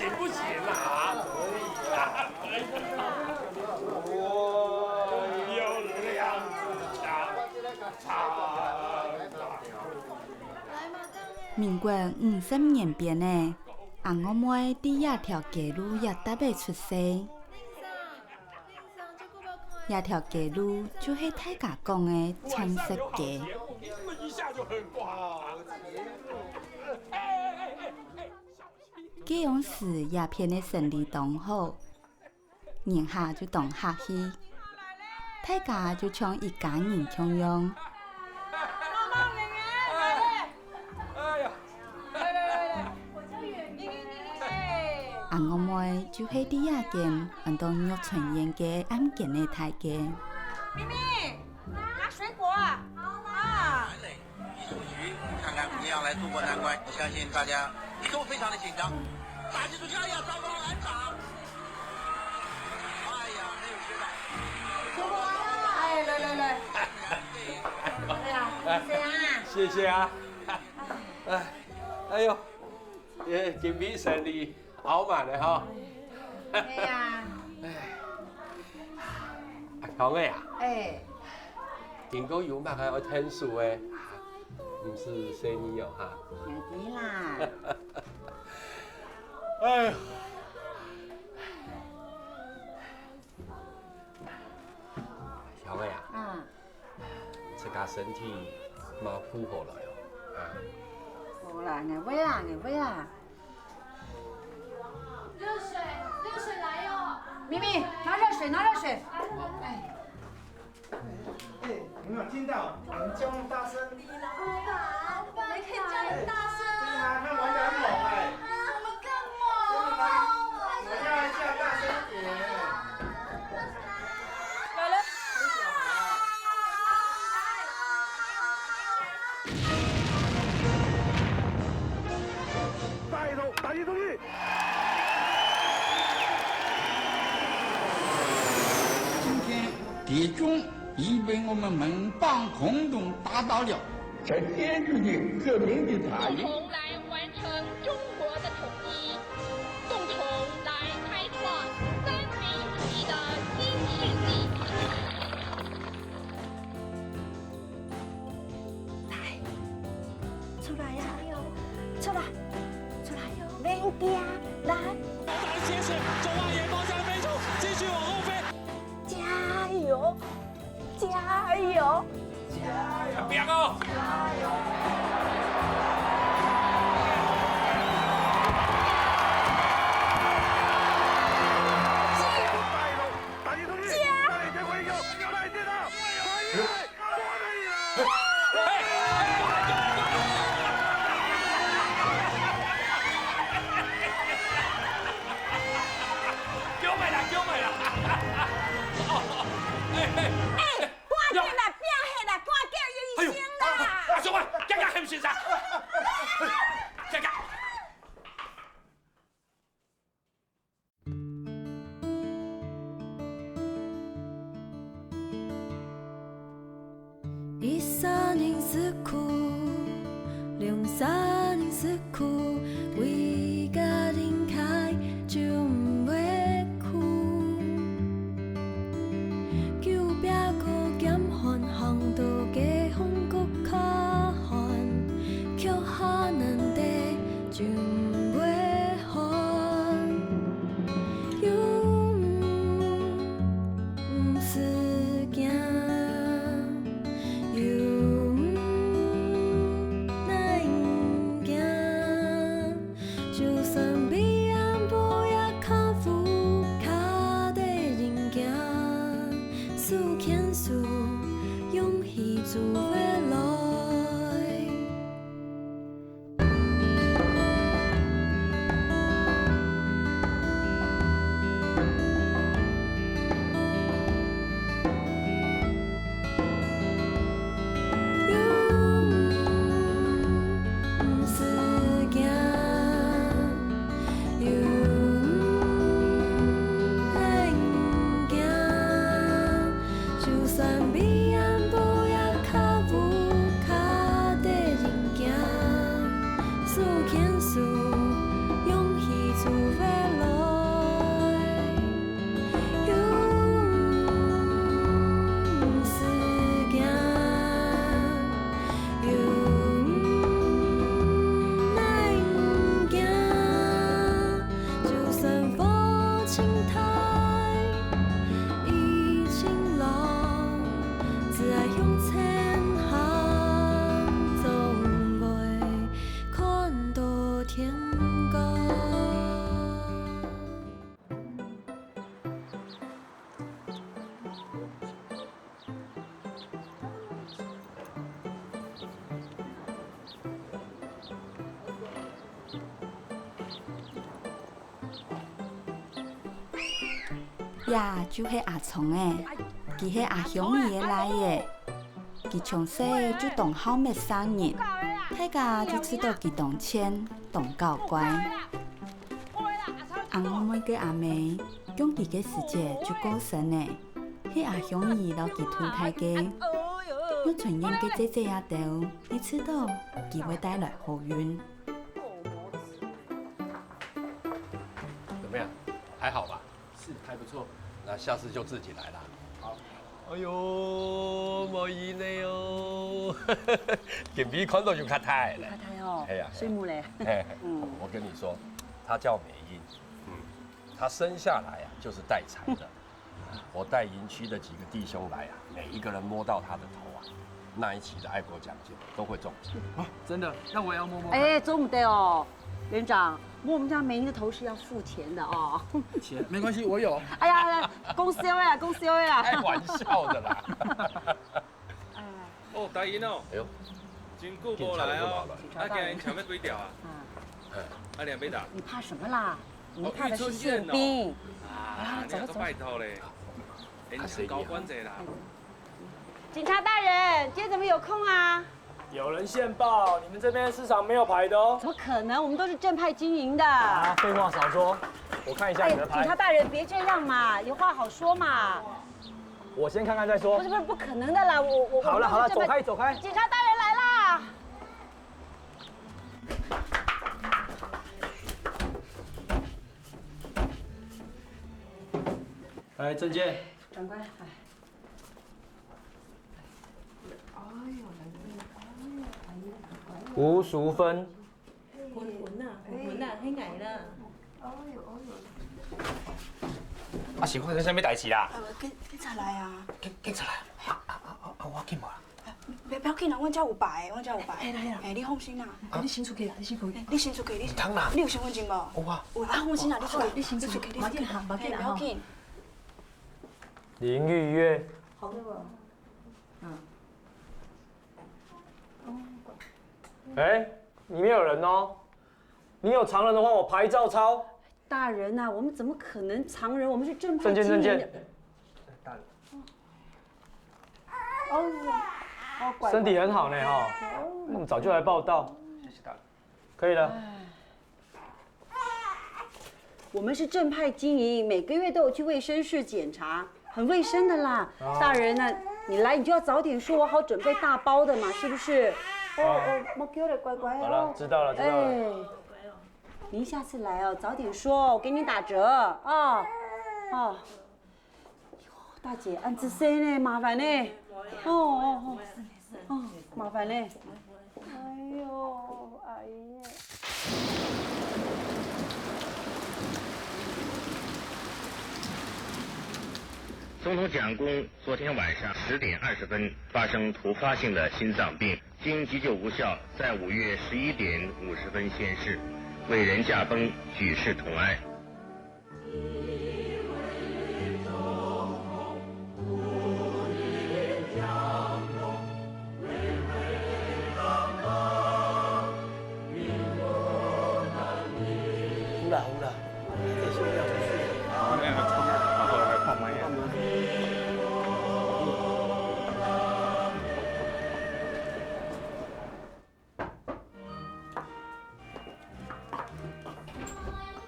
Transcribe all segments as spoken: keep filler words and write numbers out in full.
行不行啊？可以啊，可以啊。哦，漂亮啊！民國五十年邊仔，阿娥妹在這條街路這搭仔出世。 這條街路就係大家講个青色街。該央時這片个生理當好，人客就當客氣，大家就像一家人共樣。哎呀， 阿娥妹就係在這間安到玉春宴个暗間个大街。咪咪，拿水果啊！啊！看看怎麼樣來渡過難關，我相信大家都非常的緊張。打擊出去，哎呀，糟糕，完場！哎呀，沒有接到。哎，來來來。哎呀，誰啊？謝謝啊。哎，哎喲，今晡日生理 好嘛个吼。係啊。阿強仔啊，哎。今過有麼个愛𢯭手个，毋使細義哦哈。兄弟啦。哎喲。 強仔啊，嗯。自家身體嘛顧好來哦，啊。好啦，𠊎會啦，𠊎會啦。熱水，熱水來哦。咪咪，拿熱水，拿熱水。哎。哎，有沒有聽到？我們叫那麼大聲。 你老闆，我們可以叫你大聲。真的嗎？他玩得很猛欸。啊，我們更猛。真的嗎？我們要來叫大聲一點。來了。帶走，打擊出去。今天敵軍 已被我們盟邦空中打倒了。才堅持的革命的大業。共同來完成中國的統一，共同來開創三民主義的新世紀。來，出來呀！加油！出來！出來！免驚！來！先生，中望遠方向飛出，繼續往後飛。 加油！加油！加油！不要哦！加油！加油！ 救命啦！救命啦！哎，哎，哎，趕緊啦，拚血啦，趕緊叫醫生啦！哎喲，啊，啊，小妹，行行喊先生！行行！ 一儕人思考，兩儕人思考，為家庭開就毋會苦。久壁過減寒，行到街風骨較寒，腳下難得 就毋會寒。又毋使驚，又毋難驚。就算彼暗晡夜較烏，較得人驚，手牽手，勇氣就會來。 就算彼暗晡夜較烏，較得人驚，手牽手，勇氣就會這就係阿聰仔，佢係阿香姨个倈仔。佢從細就當好搣生日，大家就知道佢當賤、當搞怪。阿妹妹个阿姆降佢个時節就過身了，係阿香姨摎佢渡大个。玉春燕个姐姐也兜，你知道佢會帶來好運。怎麼樣？還好吧？ 是，還不錯。那下次就自己來啦。好。哎喲，無閒了喲。今晡看到就較大了。較大哦，哎呀，睡目咧。嘿，嗯。我跟你說，她叫美英，嗯，她生下來啊，就是帶財的。我帶營區的幾個弟兄來啊，每一個人摸到她的頭啊，那一期的愛國獎金都會中獎。啊，真的？那我也要摸摸看。哎，做毋得哦，連長，摸我們家美英的頭是要付錢的哦。錢？沒關係，我有。哎呀，講笑的啦，講笑的啦。開玩笑的啦。哎。哦，大英哦，哎喲，真久無來哦。警察大人。啊，今日請了幾條啊？啊。哎。啊，兩杯打。你怕什麼啦？我們怕的是憲兵。哦，玉春燕哦。啊，啊，走，走。你還是拜託咧。哎，你先高官者啦。 警察大人，今天怎麼有空啊？有人線報，你們這邊市場沒有牌的哦。怎麼可能？我們都是正派經營的。啊，廢話少說，我看一下你的牌。哎，警察大人，別這樣嘛，有話好說嘛。我先看看再說。不是，不是，不可能的啦，我，我，好了，好了，我們都是正派。走開，走開。警察大人來啦！來，證件。長官，哎。 吳淑芬。混混啊，混混啊，很矮啦。啊，是發生啥物代誌啦？呃，警，警察來啊。警，警察來啊？啊，啊，啊，啊，我緊無啦。啊，不，不要緊啦，阮遮有牌，阮遮有牌。哎，來啦。哎，你放心啦。啊，你先出去啦，你先出去。哎，你先出去，你先。毋通啦。你有身份證無？有啊。有啊，放心啦，你出去。你先出去，你出去。無要緊啦，無要緊啦，哎，不要緊。 林玉月。好的。嗯。哎，裡面有人哦。你有藏人的話，我牌照抄。大人啊，我們怎麼可能藏人？我們是正派經營的。證件，證件。大人。哦，哦，乖，身體很好呢，哈。乖。那我們早就來報到。謝謝大人。可以了。哎。 我們是正派經營，每個月都有去衛生室檢查，很衛生的啦。哦。大人呢，你來你就要早點說，我好準備大包的嘛，是不是？哦，哦。哦，莫叫了，乖乖哦。好了，知道了，知道了。哎，您下次來哦，早點說，我給你打折哦。哦。 大姐，恁仔細呢，麻煩呢。哦，哦，哦，哦，麻煩呢。哎喲，阿姨。总统蒋公昨天晚上十点二十分发生突发性的心脏病，经急救无效，在午夜十一点五十分仙逝，为人驾崩，举世痛哀。 有啦，有啦。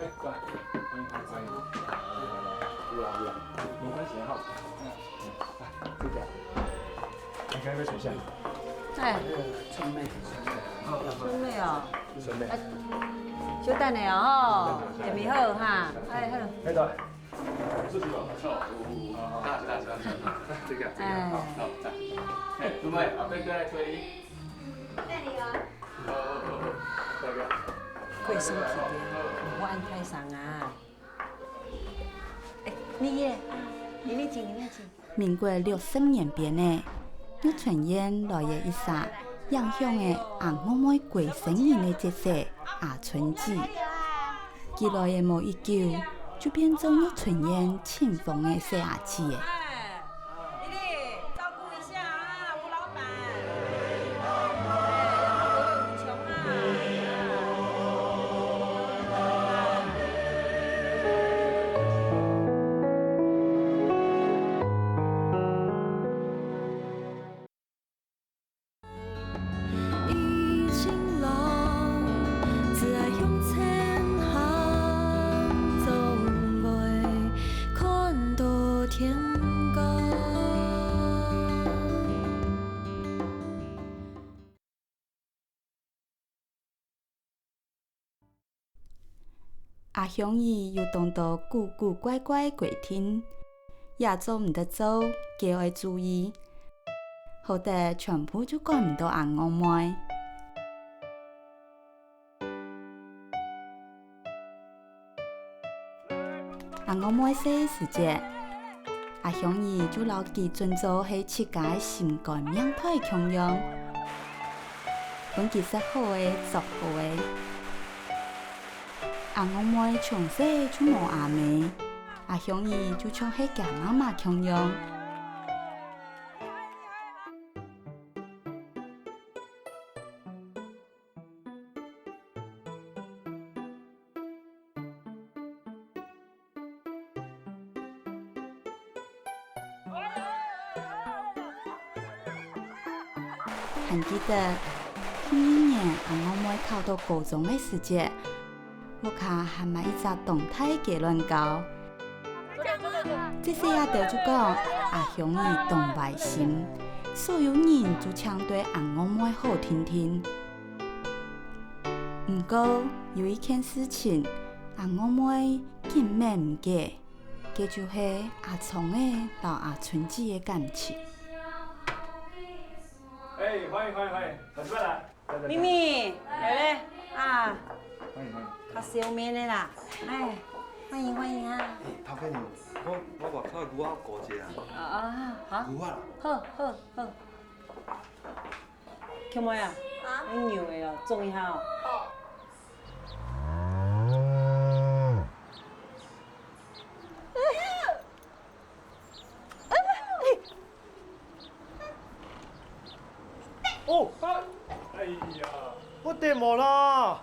哎，過來，歡迎，歡迎，歡迎。有啦，有啦，無關係哈。嗯，來，這邊。你可以坐下。哎。那個春妹。春妹哦。春妹。哎，小等下哦，吼，準備好哈。哎，好。哎，對。 這個，這個，好，好，好，好，這個，這個，哎。好，好，來。嘿，準備，後背過來，推。好，好，好，好，這個。過身去了，毋好恁大聲啊。哎，你也，啊，你也請，你也請。民國六十年邊仔，玉春燕來了一儕，影響了阿妹妹過身人个角色，阿春姊。 佢來个無幾久，就變做玉春燕親房个細阿姊了。哎，麗麗，照顧一下啊，吳老闆。哎，我有窮啊。阿香姨有當多古古怪怪規定，也做毋得做，佢愛注意，好得全部就趕毋到阿戇妹。 阿戇妹細時節，阿香姨就摎佢準做係自家个心肝命胎共樣，分佢食好个、著好个。阿戇妹從細就無阿姆，阿香姨就像係厥媽媽共樣。 還記得，第二年阿戇妹考到高中个時節，屋下還買一隻當大个卵糕。 這細阿兜就講，阿香姨當壞心，所有人就淨對阿戇妹好定定。毋過，有一件事情，阿戇妹緊愐毋解，該就係阿聰仔摎阿春姊个感情。哎，歡迎，歡迎，歡迎，老師來。 咪咪，來咧，啊，歡迎，歡迎。較笑面个啦，哎，歡迎，歡迎啊。哎，頭家娘，我，我外口牛仔顧一下啊。啊，啊，好。牛仔啦。好，好，好。強妹啊，啊？你牛仔哦，種一下哦。好。 哦，哎呀，不得無啦，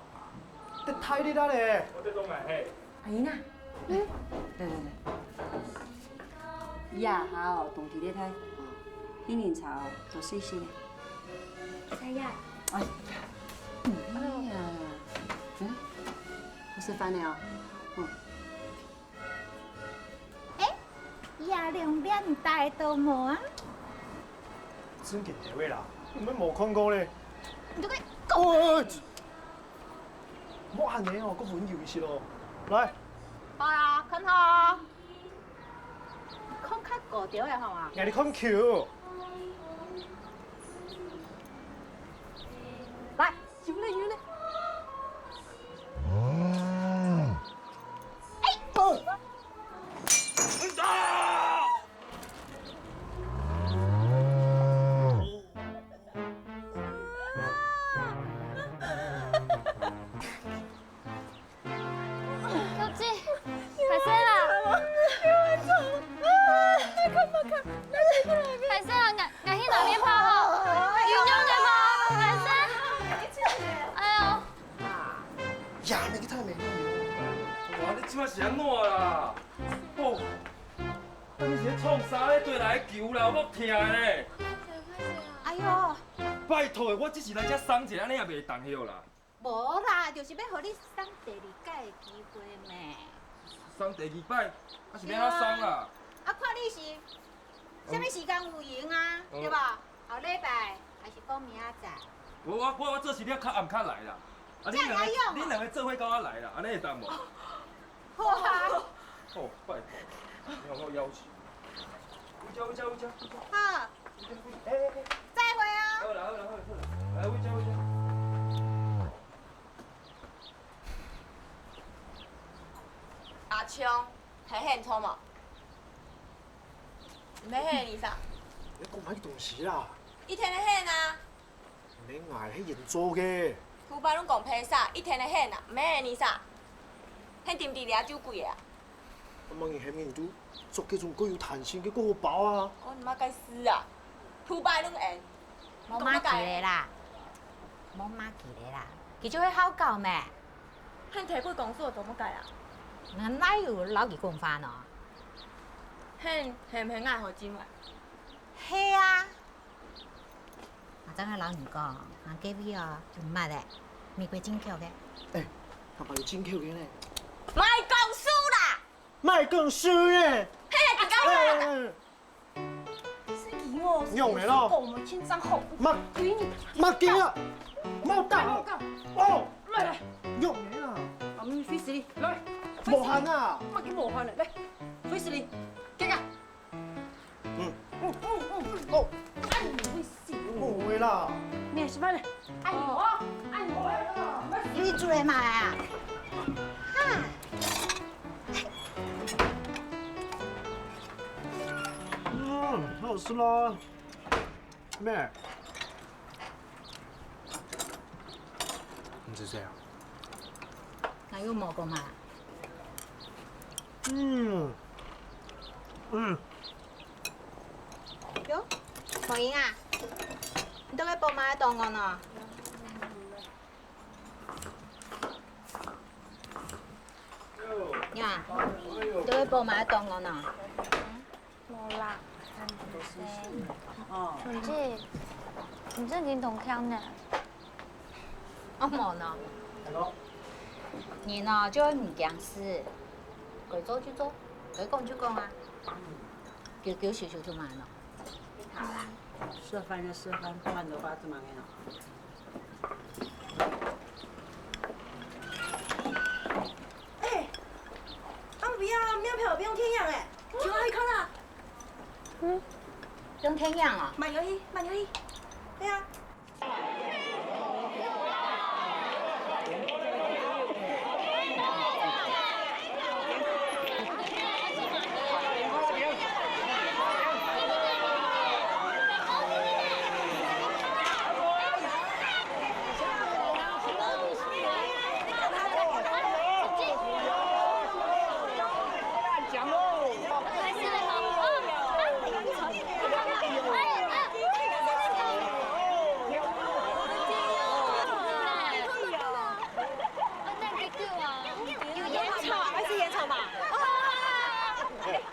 這太熱了咧。我這種來嘿。阿姨呐，來，來，來，來。呀，好，冬天咧太，你人潮都細細咧。哎呀，哎呀，嗯，哎呀，嗯，好食飯了哦，嗯。 哎，這龍眼你帶到無啊？真个頭个啦，你們無看過咧。你都快講！喂，莫恁樣哦，閣溫柔一些咯。來。好啦，看好哦。看較高調个好嗎？𠊎你看球。來，有咧，有咧。 小姐，歹勢啦！歹勢啦，𠊎，𠊎去拿麵包吼，有用个無？歹勢。哎喲！ 呀，你个太美了。哇，你這擺是按怎啦？哦，啊你是咧創啥咧？對來球啦，有夠疼的咧！哎喲，拜託的，我只是來遮賞一下，按呢也袂當歇啦。無啦，就是欲予你賞第二屆的機會咩。賞第二擺？啊是欲按怎賞啦？啊，看你是 啥物時間有閒啊，嗯。對無？後禮拜還是講明仔載？我，我，我，我做事你較暗較來啦。啊，恁兩个，遮有用啊。恁兩个做伙佮我來啦，按呢會當無？好啊。哦，拜託，你好好要求。回家，回家，回家，回家。好。回家，回家。哎，哎，哎。再會哦。好啦，好啦，好啦，好啦。來，回家，回家。阿昌，還現在無？ 毋免喊你啥？你講麼个東西啦？一定愛喊啊！毋免，𠊎係演奏个。頭擺攏講別儕，一定愛喊啊！毋免喊你啥？喊甜甜啊，酒鬼啊！啊，麼人喊你都著該種較有彈性个，較好包啊！講你媽該事啊！頭擺攏演，無麼个咧啦，無麼个咧啦，佢就會好搞咩？ 喊提過公司做麼个啊？𠊎哪有摎佢講話呢？喊喊喊𠊎好進來。係啊。𠊎正來摎你講，𠊎隔壁哦，有麼个，美國進口个。哎，佢嘛有進口个呢。莫講數啦！莫講數呢！嘿，你講話啦！哎，哎，哎。 生氣哦，用的咯。講我們清張好。莫，對你。莫驚啊，莫打啊。莫打。哦，來，來。用的啦。啊，你費事哩，來。無閒啊！麼个無閒啊？來，費事你，行啊！嗯。嗯嗯嗯，哦，哎呦，會死！不會啦。你也是慢點。哎呦，哎呦，哎呦，你做麼个嘛啊？啊！嗯，好食咯。 咩？你食啥啊？𠊎又無講嘛。嗯。嗯。喲，紅英啊，你兜个寶馬愛到岸哦？呀，你兜个寶馬愛到岸哦？ 無啦。哦。陳姐，你正經當慶呢。哦，無呢。人哦，就愛毋驚事，該做就做，該講就講啊。久久修修就滿咯。好啦。食飯就食飯，飯都發這麼硬哦。 哎，啊，毋要啊，毋要票，毋用電影哎，就愛看啊。嗯，用電影啊？慢遊戲，慢遊戲。對啊。 有煙草，還是煙草嘛？哦，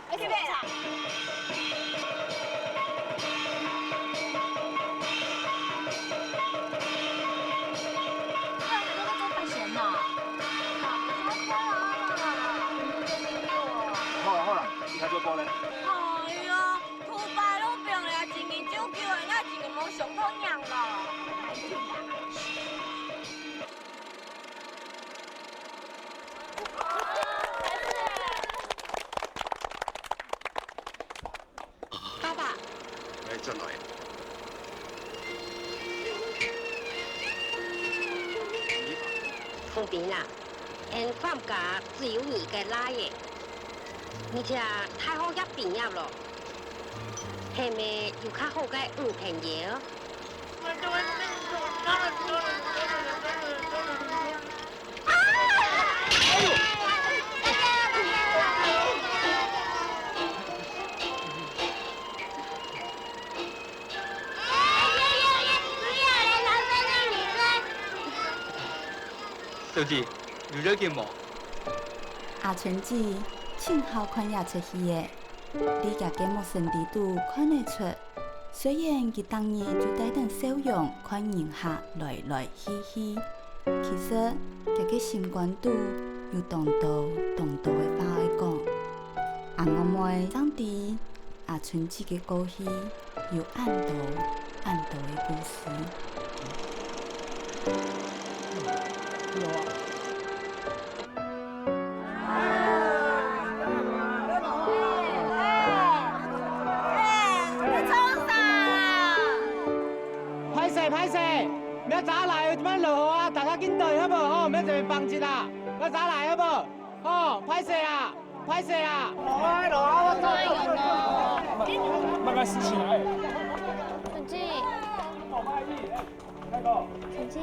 還是煙草。好了好了，你開始播嘞。哎呀，頭擺都變了，一年九九，人家一年無上過年了。 爸爸。哎，轉來。鳳萍啊，𫣆方家只有你个倈仔，你這大學也畢業咯，係無有較好个女朋友？ 小姐，有要緊無？阿春姊盡好看這齣戲仔，在厥个陌生裡肚看得出， 雖然佢逐日就帶等笑容看人客來來去去，其實厥个心肝肚有當多當多个話愛講。阿月妹正知阿春姊个過去有恁多恁多个故事。 歹勢歹勢，毋好遮來，有麼落雨啊，大家緊退好無？吼，毋好在該放置啊，毋好遮來好無？吼，歹勢啊，歹勢啊！落啊落啊，我走。麼个事情啊？春姊。 春姊。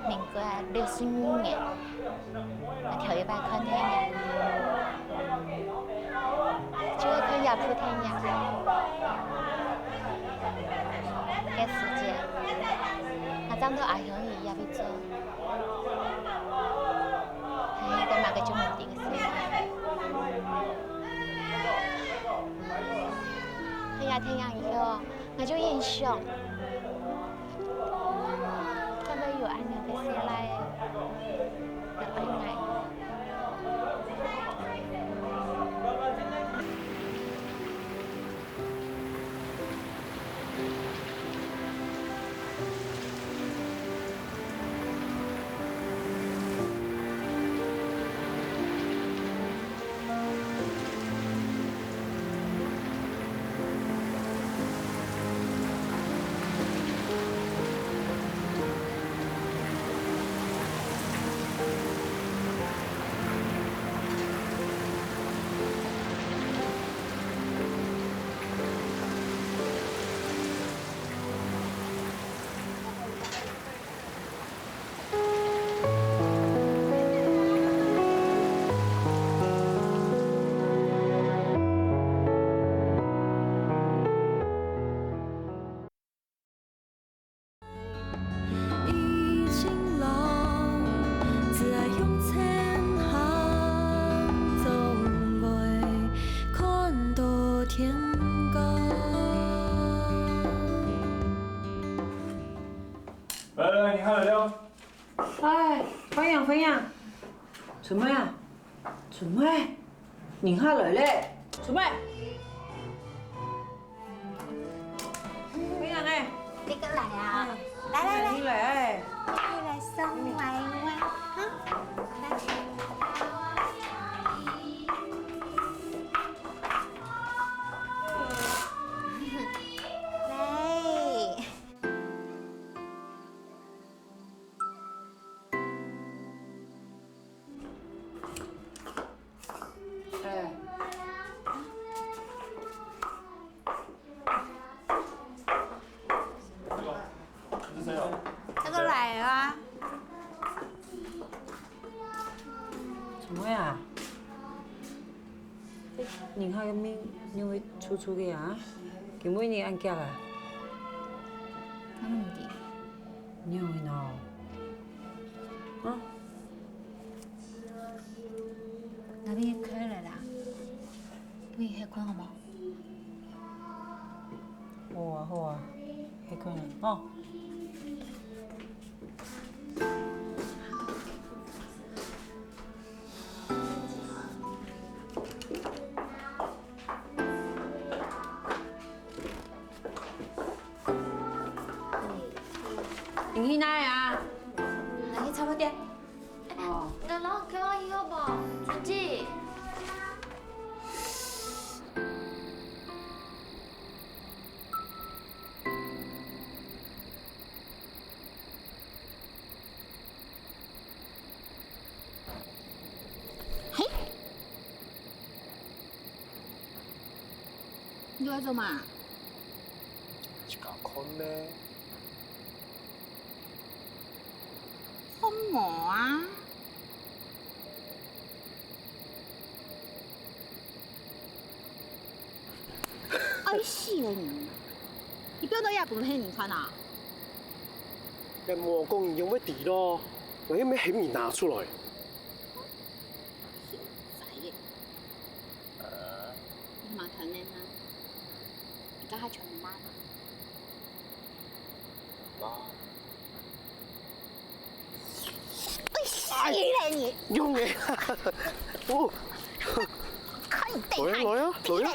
民國六十二年，𠊎頭一擺看電影，就係看這齣電影。該時節，𠊎正到阿香姨這位做。 係，該麼个就毋定个事。係啊，電影以後，𠊎就印象，該位有恁樣个細倈仔，有愛𠊎。來來，你看了了。哎，歡迎歡迎，春妹啊，春妹，你下來咧，春妹。歡迎哎，你過來啊，來來來，你來哎，你來送我一碗，哈，來。來。 哎。這個來啊。怎麼樣？ 人客个面，你會臭臭个啊？今晡日恁遽啊？哪能毋知？你會惱？啊？那你去了啦，不如歇睏好無？好啊，好啊，歇睏啊，哦。 你去哪啊？拿去雜貨店。哦。你老公叫我去好無？春姊。 嘿，你愛做麼？自家看咩？看無啊。 愛死了你！你表弟也分別人看啊？該無講你仰會知咯，𠊎又毋係喊你拿出來。忒煩了！你嘛斷了啊？你這下全部罵。 哎，死了你！用欸！哦，看你等下！來啊，來啊！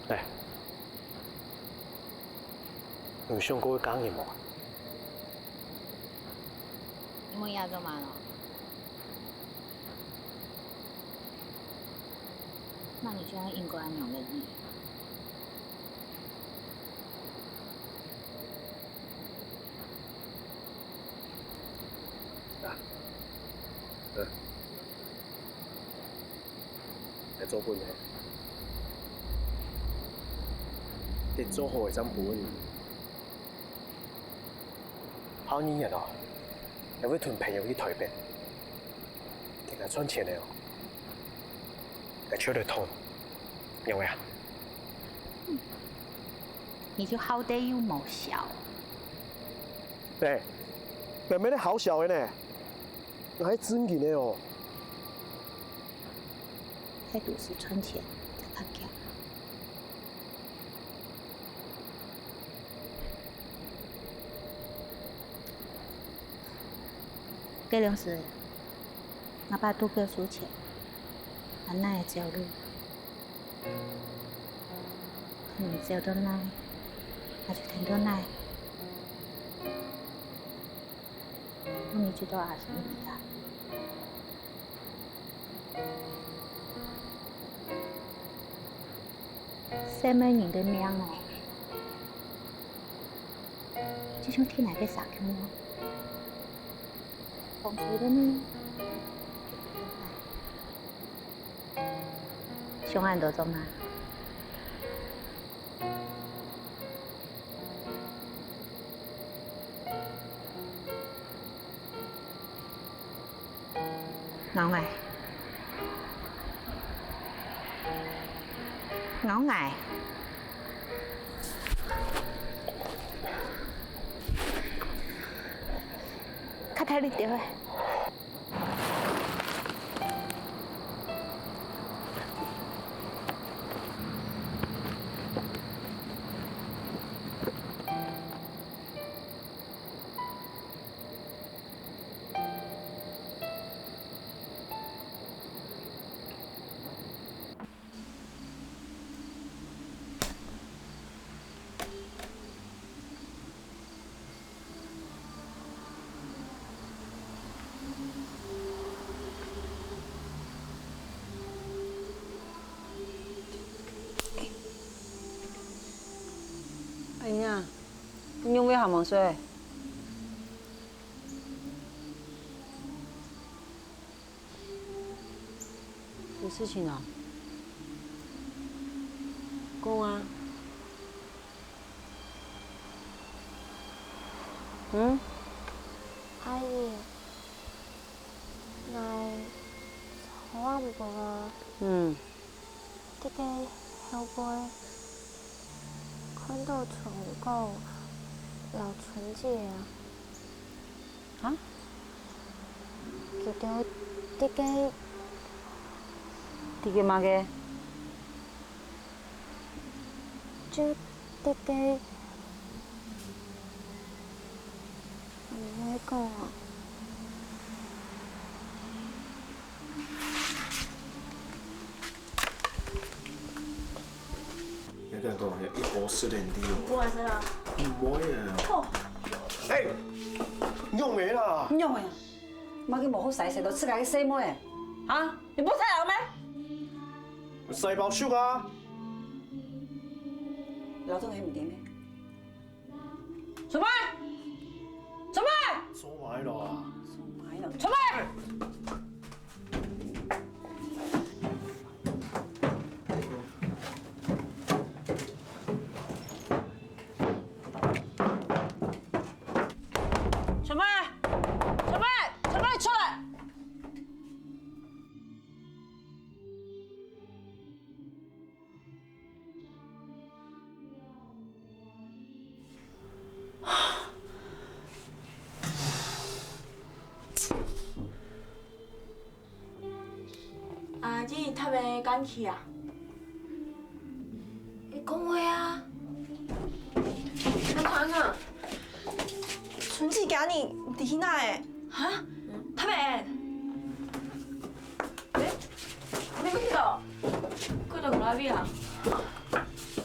哎，你有想過愛嫁人無？你問這做麼个？麼人就愛應該恁樣个你。 啊，嗯，來做分你，等做好个正分你。好，你哦，𠊎會同朋友去臺北，等𠊎賺錢了哦，𠊎就來討你，仰會啊？你就好得又無笑。 哎，𠊎毋係好笑个呢，𠊎係正經个哦。該都係賺錢正較遽。該量時，𠊎爸都夠輸錢，𠊎哪會走路？ 你走到哪，𠊎就跈到哪。你知道阿叔你啊？細妹人个命哦，就像天來个沙球哦，風吹到哪，就飛到哪。 想恁多做麼？𠢕𠊎，𠢕𠊎。係你對个。 哎呀，你仰會還無睡？ 有事情哦？講啊。嗯？阿姨，𠊎昨暗晡啊，嗯。在該後背看到春哥摎春姊啊。 哈？佢兜在該，在該麼个？就在該，毋會講啊。 你敢講，一號失聯的哦？毋會啊。毋會啊。哦。哎，仰會啦？仰會啊？麼个無好勢，勢到自家个細妹仔，啊？你無聽人咩？勢包熟啊！老總係毋對咩？出來！出來！出來咯！出來咯！出來！ 出來！出來！出來！出來！ 啊，今日讀个敢去啊？你講話啊！阿康啊，春姊今日毋知去哪欸？哈？讀个？欸，你毋去到？去到哪位啊？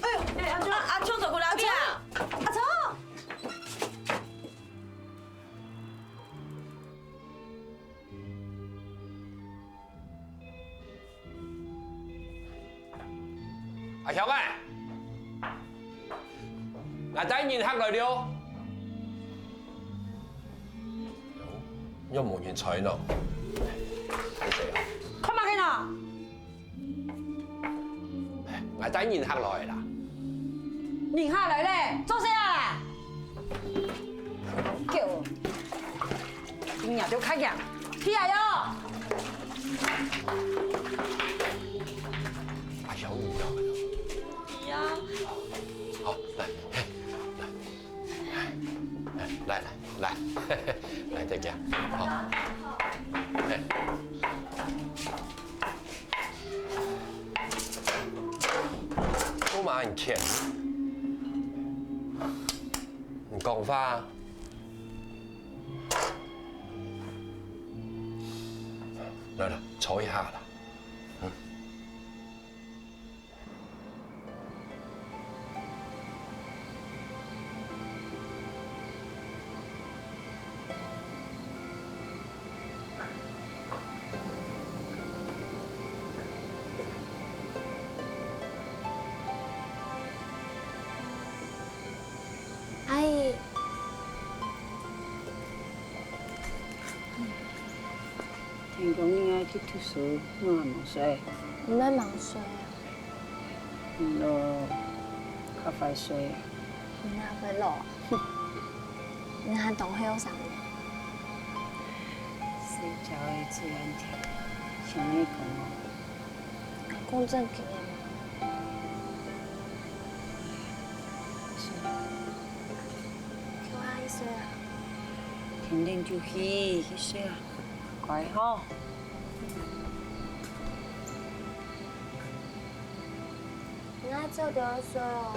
哎喲，哎，阿秋，阿秋走過哪位啊？阿秋！ 阿香啊，𠊎帶人客來了。又無人睬呢。係誰啊？看麼个呢？ 𠊎帶人客來啦。人客來咧，做事啊啦！狗，你娘就較硬，起來喲！阿香，你啊。你啊。好，來，嘿，來。 來，來，來，來，大家，好。嘿。做麼你譴？你講話。來，來，坐一下啦。嗯。 阿姨。 天光日愛去讀書，仰還無睡？毋會吂睡啊。你咯，較快睡。你哪會老？你還當後生呢。睡覺个自然甜，像你講哦。講正經个嘛。睡。叫阿姨睡啊。你等就去，去睡啊，乖吼。𠊎早點睡哦。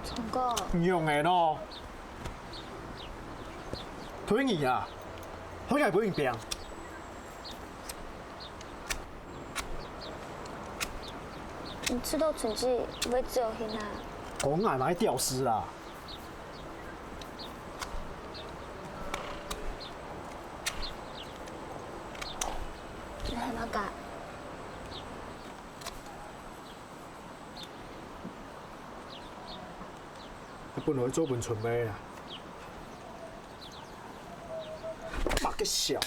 聰哥，仰仔哦？推你啊，好愛分你拚。你知道春姊會走去哪？講𠊎哪會屌絲啊？ 你係麼个？你本來做分春妹啊？麼个笑啊？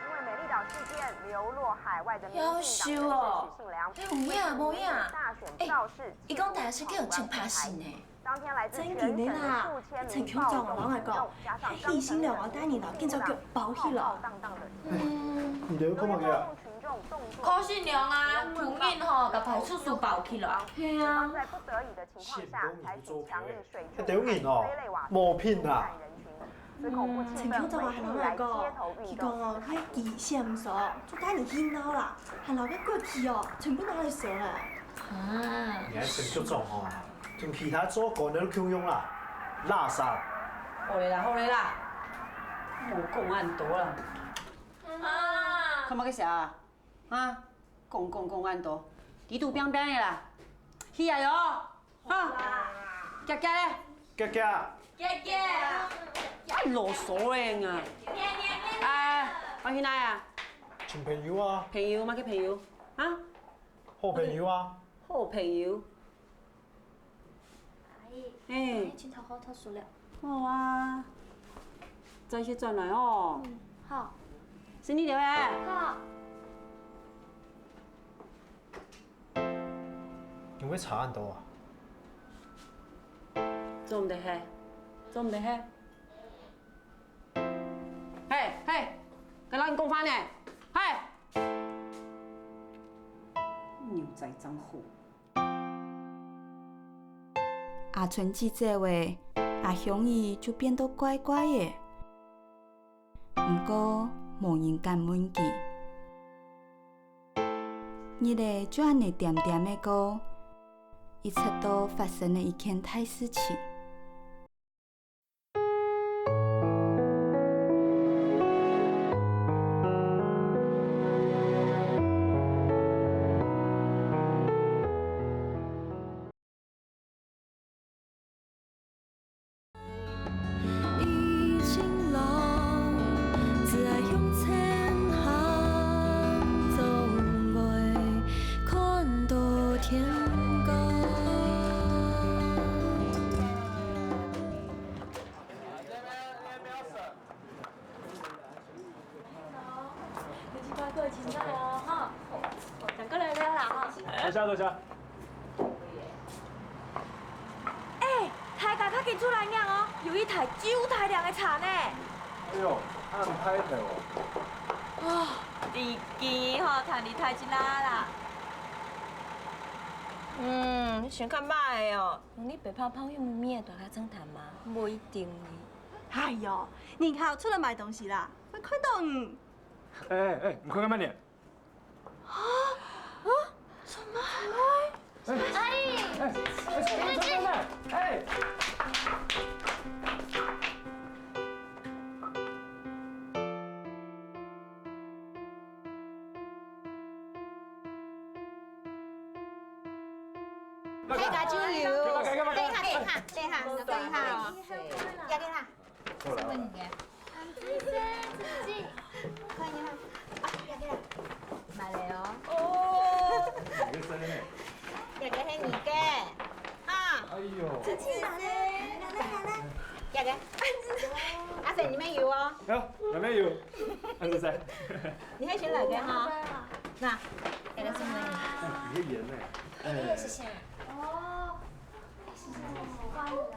因为美丽岛事件流落海外的民进党人士许信良，要死哦！哎，有影無影？大选造势，欸，伊講大選叫有真拍死呢。当天来自全省的数千名暴动民众，加上刚才那个突如其来的暴暴荡荡的人，嗯。你兜看麼个啊？許信良啊，同人吼，共派出所包起來。係啊。警方在不得已的情況下，采取强力水柱和催泪瓦等驱散人群。 嗯，陳局長啊，還摎𠊎講，佢講哦，佢个危險所，就帶你去鬧啦，還摎該國旗哦，全部拿來燒了。啊，你還陳局長哦，同其他做官个都共樣啦，垃圾。好了啦，好了啦，莫講恁多啦。啊，看麼个事啊？啊，講講講恁多，底肚冰冰个啦，去啊喲！ 哈，遽遽咧，遽遽，遽遽，遽遽，啊，囉嗦咧啊！哎，愛去哪啊？尋朋友啊。朋友，麼个朋友？啊？好朋友啊。好朋友。阿姨，哎，今晡日好讀書了。好啊，早些轉來哦。嗯，好。先去了欸。好。 你會差恁多啊？做毋得嘿，做毋得嘿。嘿，嘿，該摎你講話呢，嘿！牛仔真好。阿春姊走忒，阿香姨就變到怪怪个。毋過，無人敢問佢。 日仔就恁呢恬恬仔過，一直到發生了一件大事情。 已經老，只愛向前行，總會看到天光。有機會過來請教哦，哈。等過來尞啦，哈。多謝，多謝。 欸，大家較緊出來䀴哦，有一台足大輛个車呢。哎喲，恁歹勢哦。哦，你機吼，趁你大隻啦啦。嗯，想較歹个哦，同你白胖胖又咪咪个大家正談嘛，無一定呢。哎喲，人家有出來買東西啦，會看到你。欸欸欸，你看看慢點。什麼？阿姨，哎，哎，哎，哎，哎，哎。 大家注意哦。等一下，等一下，等一下，等一下哦。要等一下。過來。送給你的。看一下。啊，要等一下。買了哦。哦。你的生日呢？這個係你的。啊。哎喲。這個，這個。阿肥，你們有哦。有，你們有。那是誰？你還選哪個哈？那，這個送給你。哎，你的鹽呢？哎，謝謝。哦，謝謝，習慣了啦。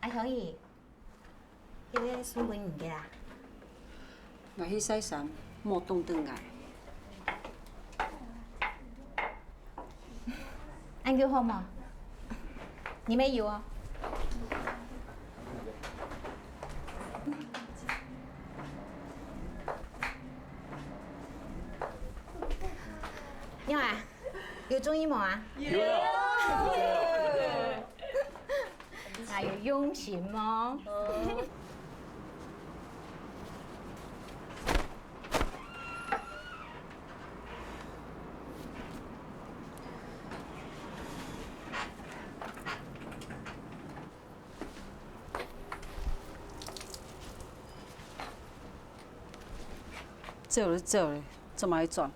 阿香姨，這個送給你的啦。𠊎去曬衫，莫擋等𠊎。恁樣好無？你乜有哦。 你好啊，有中意無啊？有。還有用心哦。 走了走了，做麼个轉？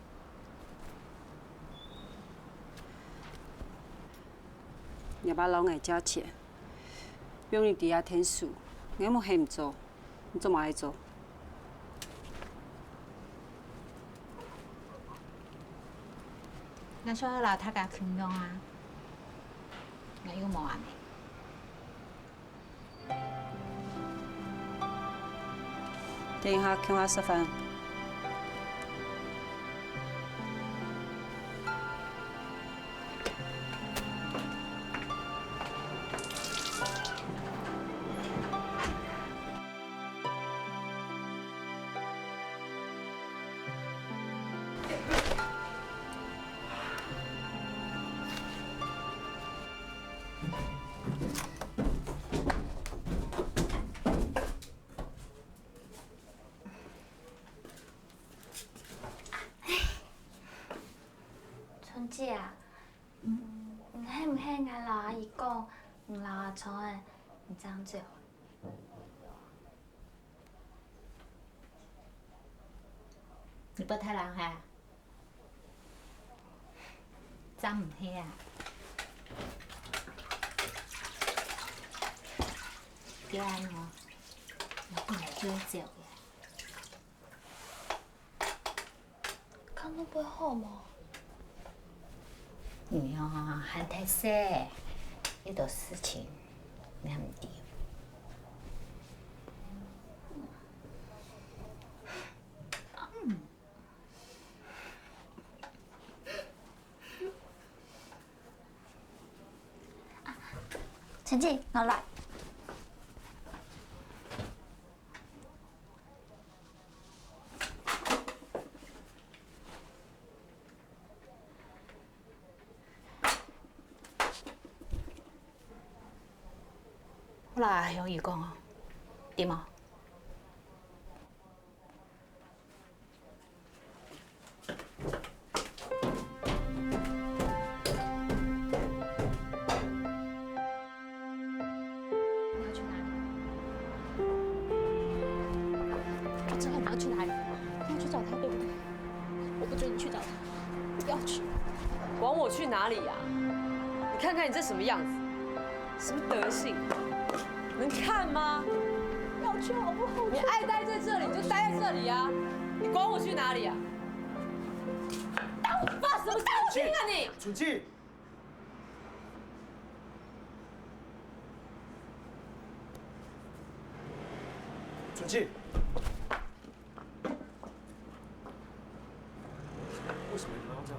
若爸摎𠊎借錢，用你在這𢯭手，𠊎無閒做，你做麼个做？ 𠊎想愛摎大家共樣啊，𠊎又無恁呢。等一下，共下食飯。 春姐啊，嗯，你係毋係𠊎摎阿姨講，你摎阿聰仔，你正走？ 你毋知人係啊？正毋係啊？對啊，喏，𠊎本來就會走个。 看會毋會好無？你哦，還忒細，有兜事情，你還毋知。嗯。 陳靜，拿來。好啦，香姨講哦，對無？ 你要去哪裡？我知道你要去哪裡，你要去找他，對不對？我不准你去找他，不要去。管我去哪裡呀？你看看你這什麼樣子，什麼德性，能看嗎？不要去好不好？你愛待在這裡，你就待在這裡啊！你管我去哪裡啊？到底發生什麼事情啊你？春姐， 春姐，為什麼你要這樣？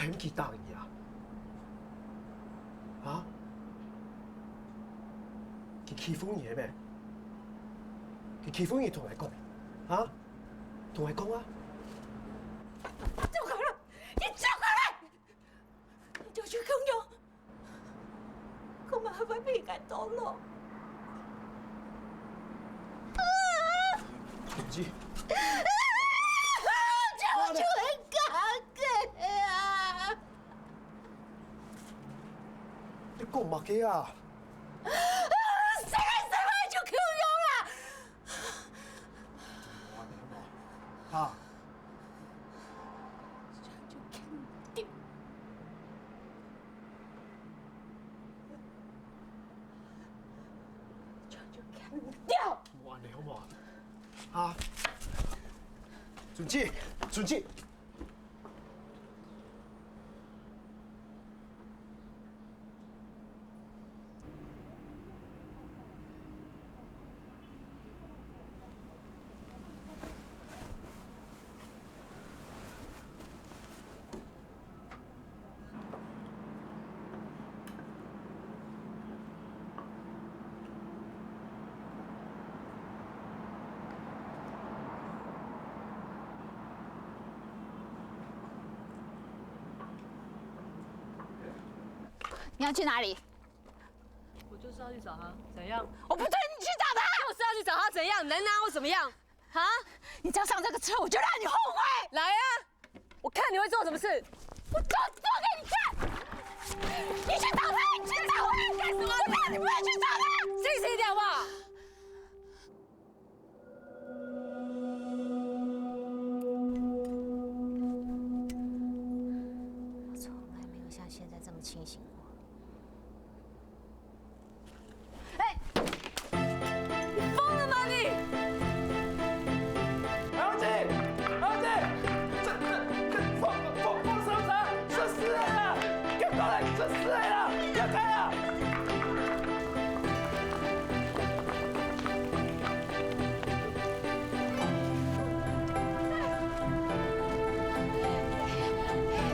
喊佢打你啊？啊？佢欺負你係無？佢欺負你同𠊎講，啊？同𠊎講啊！走開啦！你走開啦！你就去共樣，佢嘛會比較多咯。總之，就就很假个啊！你講麼个啊？誰个誰个就共樣啦！哈？就肯定。 就就砍掉。無恁呢好無啊？啊？準姐，準姐。 你要去哪里？我就是要去找他，怎样？我不准你去找他。就是要去找他，怎样？能拿我怎么样？啊！你只要上这个车，我就让你后悔。来啊！我看你会做什么事！我就做给你看。你去找他，你去找他干什么？我让你不要去找他。静静一点好不好？我从来没有像现在这么清醒过。哎，你疯了吗你？小姐，小姐，这这这放放放上车，出事了啦！给我过来，出事了啦！要开啊！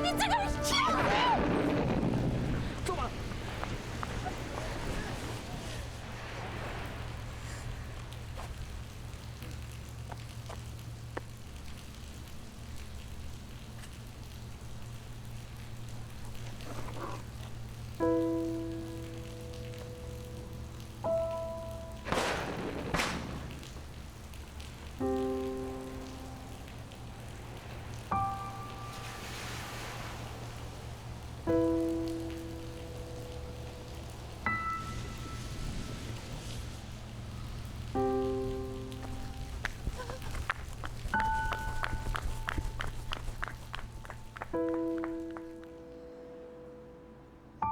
你这个人去死！走吧。 哎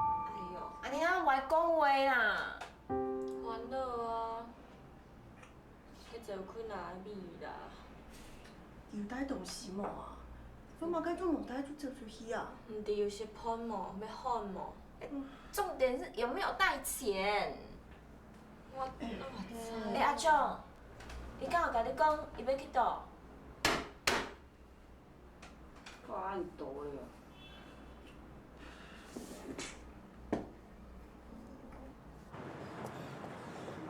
哟，恁呢啊，會講話啦！煩惱啊！去走去哪位啦？有帶東西無啊？做麼个就無帶就走出去啊？毋知有食飯無？欲飯無？重點是有沒有帶錢？我我嗯哎，阿忠，伊敢有甲你講伊欲去倒？ 掛恁多了。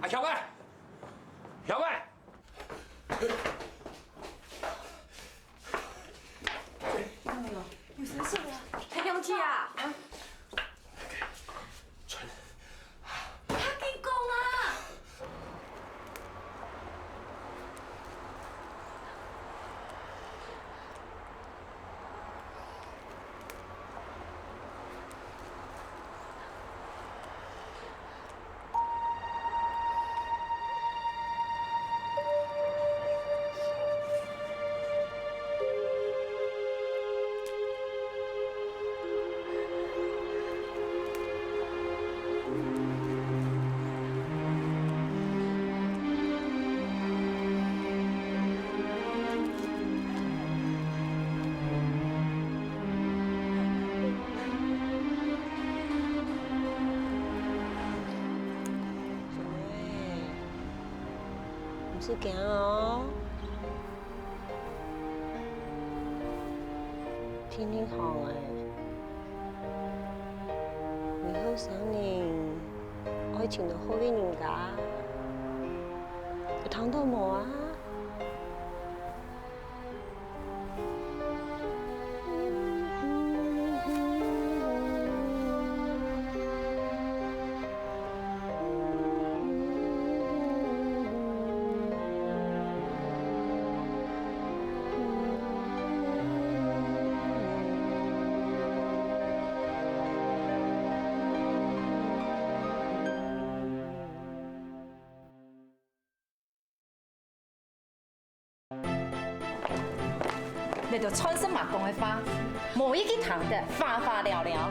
阿強啊，強啊！有啥事啊？太生气啊！穿 你講啊！ 毋使驚哦，天氣好誒。後生人愛尋到好个人家，有聽到無啊？ 你就專心莫講个話，無一句聽得，話話了了。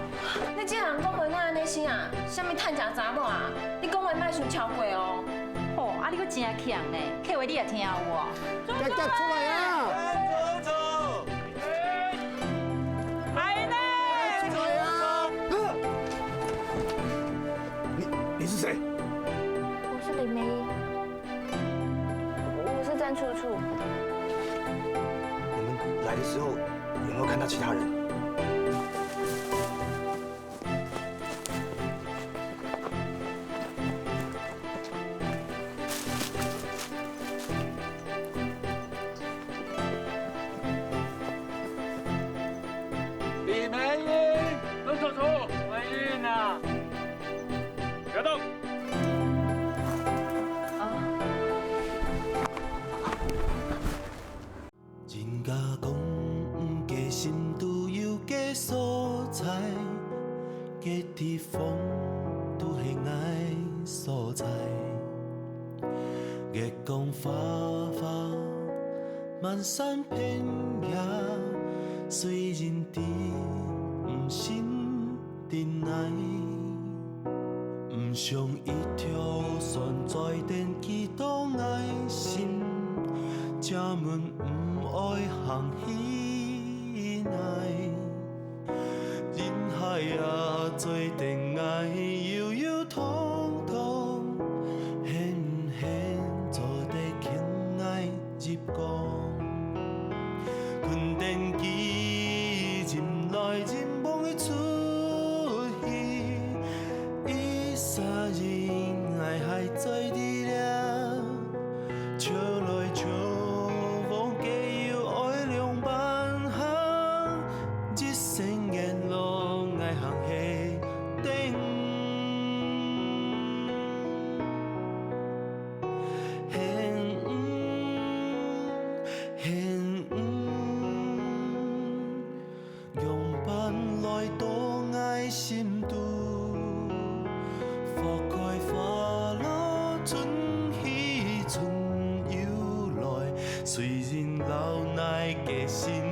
你這人講話哪恁呢心啊？啥物趁食查某啊？你講話莫傷超過哦。哦，啊你閣真強呢，客話你也聽有哦？佳佳出來啊！哎呢！出來啊！你，你是誰？我是林梅英。 我是鄭楚楚。你們來的時候有沒有看到其他人？李梅英，鄭楚楚，梅英啊！別動！ 人家講，嗯，該心肚有个所在，該地方都係𠊎所在。月光花花，滿山遍野，雖然知毋信， 定來。毋想一條船載等幾多愛心，正門毋愛行起來。人海啊，載等𠊎悠悠通通，現毋現做得牽𠊎 入港。困等佢，人來人往个出去，一儕人𠊎還在這，笑來笑往，該又愛兩半行，一生沿路𠊎行係等。 現毋，現毋，仰般來到𠊎心肚？花開花落，春去春又來，雖然老泥个心